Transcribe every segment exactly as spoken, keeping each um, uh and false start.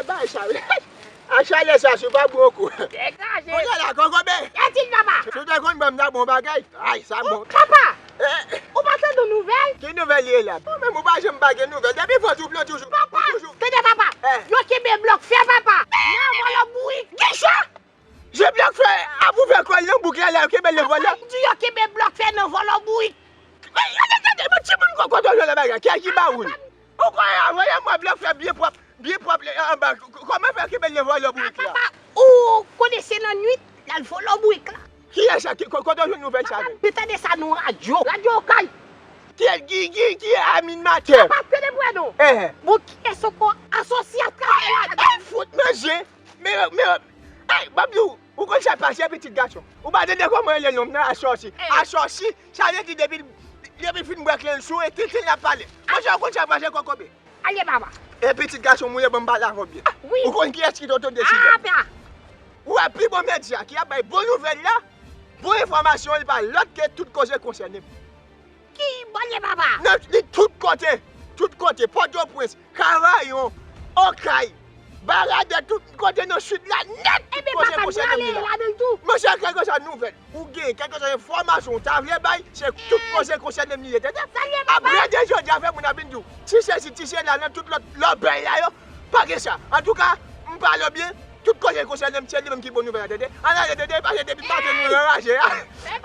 Bay chalè. A chalè sa, si w pa bon kou. Degaje. Kounye a la, kokobe. Etil papa. Si w te konn ban m ta bon bagay. Ay, sa bon. Papa, Eh, ou pa tande yon nouvèl? Ki nouvèl ye la? Ou menm ou pa janm pa gen nouvèl. Depi vant ou blan toujou. Papa, ou toujou. Tande papa. Eh. Yo kenbe blòk fè papa. Nan vòlò bourik. Kisa? Je blòk fè ap ouvè kò l nan bouk la, la, yo kenbe l nan vòlò. Papa, m di yo kenbe blòk fè nan vòlò bourik. Men, tande, tande, men timoun kòkòt yo jwe la bagay. Kiyès ki ba ou l? Ou kwè a voye mwen blòk fè byen pwòp, byen pwòp anba. Kòman fè kenbe l nan vòlò bourik la? Papa, ou konnen se lannwit l al vòlò bourik la. Kiyès sa? Ki, ko-, kote w jwenn nouvèl sa menm? Papa, m tande sa nan radyo. Radyo Okay. Ki, ki, ki, ki animatè? Papa, tande pou wè non. Eh. Bon, kiyès ankò? Asòsi ap travay ladan. Ay, fout manje. Men, men, ay, m ap di w, ou konn sa k pase, pitit gason? Ou pa tande kòman rele nonm nan, Asòsi? Eh. Asòsi, sa vle di depi, depi l fin bwè kle l sou, e tenten l ap pale. Monchè, ou konn sa k pase, kokobe? Ale, papa. E pitit gason m ou ye, ban m pale avè w byen. Ah, wi. Ou konn kiyès ki te oto deside? Ah, papa. Ou wè pi bon medya ki ap bay bon nouvèl la, bon enfòmasyon, li pa lòt ke Tout Koze Konsène m. Ki bò l ye, papa? Nan, li tout kote, tout kote, Pòtoprens, Kavayon, Okay, Baradè, tout kote nan sid la nèt, Tout Koze Konsène m li la. Ebyen, papa, nou ale ladan l tou. Monchè, kèlkeswa nouvèl ou gen, kèlkeswa enfòmasyon ou ta vle bay, se Tout Koze Konsène m li ye, tande? Apre de jodi a, fè moun ap vin di w, ti sesi, ti sela, nan tout lòt lòbèy la yo, pa gen sa. Antouka, m pale w byen, Tout Koze Konsène m, se li menm ki bon nouvèl la, tande? Ann ale, tande, paske depi maten nou anraje a.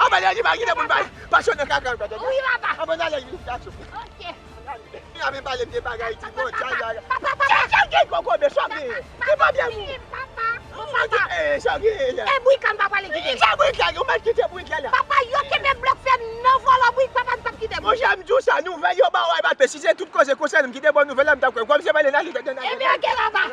Ann ale, di pa kite moun pa, pa sot nan kaka, tande? Wi, papa. Ann ale, gason. Ok. Ann ale. Vin avè pale m de bagay ti bon, chay la. Papa, papa. Chay, chay, gen kokobe, sa w genyen? Gen pwoblèm ou? Papa, papa. Eh, sa w genyen la? E bourik la m pa pale kite. Kite bourik la, ou mèt kite bourik la la. Papa, yo kenbe blòk fè m nan vòlò bourik, papa, m p ap kite bourik. Monchè, m di w sa, nouvèl yo ba w a, e pa pe, si se Tout Koze Konsène m ki te ba w nouvèl la, m t ap kwè. Kòm se pale nan li, tande nan li. Ebyen, ok, papa.